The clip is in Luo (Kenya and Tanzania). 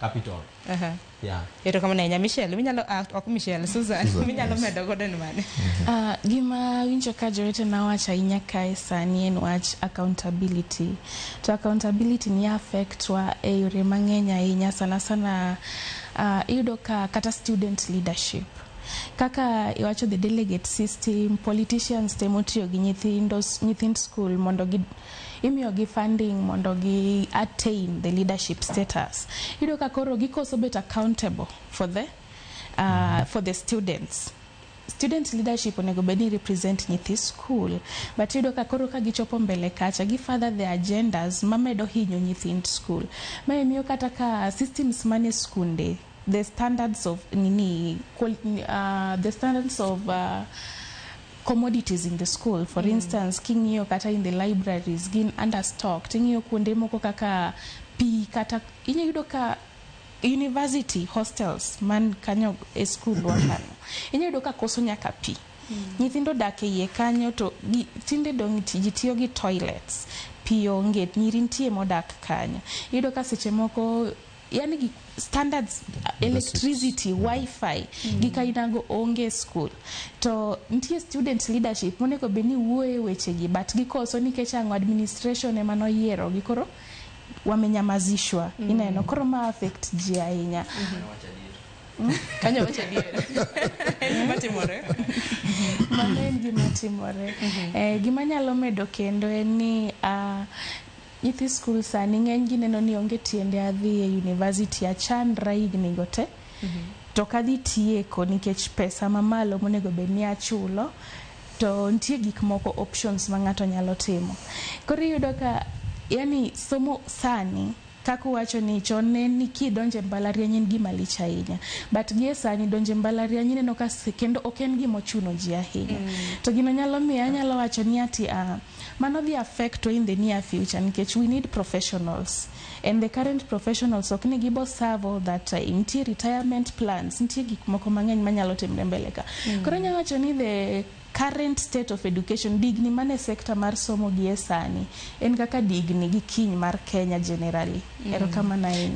Capital. Yeah. Erokamano ahinya, Michelle. Minyalo, ah, ok Michelle, Susan. Susan, minyalo yes. medo godo en mane? Gima winjo ka jowetena wacho ahinya kae sani en wach accountability. To accountability ni affect wa e yore mang'eny ahinya, sana sana iyudo ka kata student leadership. Kaka iwacho, the delegate system, politicians temo tiyo gi nyithindo, nyithind school mondo gi imiyogi funding mondo gi attain the leadership status. Iyudo ka koro gikoso bet accountable for the students. Student leadership onego bed ni represent nyithi school, but iyudo ka koro ka gichopo mbele kacha, gi further the agendas mamedo hinyo nyithind school. Mae miyo kata ka systems mane skunde, the standards of nini, the standards of commodities in the school, for instance, king'iyo kata in the libraries, gin understocked. Ing'iyo kuonde moko kaka pi, kata inyalo yudo ka university hostels man kanyo e school wa kanyo, inyalo yudo ka koso nyaka pi. Nyithindo dak e iye kanyo to tinde dong' ji tiyo gi toilets, pi onge. Nyiri nitie modak kanyo. Iyudo ka seche moko yani gi standards, electricity, wifi, gik ainago onge e school, to nitie student leadership monego bed ni wuoye wechegi, but gikoso. Nikech ang'o? Administration ema noyiero gi, koro wamenyamazishwa. Ineno koro ma affect ji ahinya. Kanyo wacho adier, en gima timore. Mano en gima timore. Gima nyalo medo kendo en ni nyithi skul sani ng'eny gi neno ni onge tiende adhi e university achandra higni go te to ok adhi tieko nikech pesa mamalo monego bed ni achulo, to nitie gik moko, options ma ng'ato nyalo timo. Koro iyudo ka yani somo sani, kaka uwacho ni chon ne ni kidonjo e mbalariany en gima lich ahinya, but gie sani donjo e mbalariany ineno ka kendo ok en gima ochuno ji ahinya. To gino nyalo miyo anyalo wacho ni ati mano dhi affect in the near future, nikech we need professionals and the current professionals ok ni gibo serve all that time. Nitie retirement plans, nitie gik moko mang'eny manyalo timre mbele ka. Koro anyalo wacho ni the current state of education, digni mane sector mar somo gie sani, en kaka digni gi kiny mar Kenya generally. Erokamano ahinya.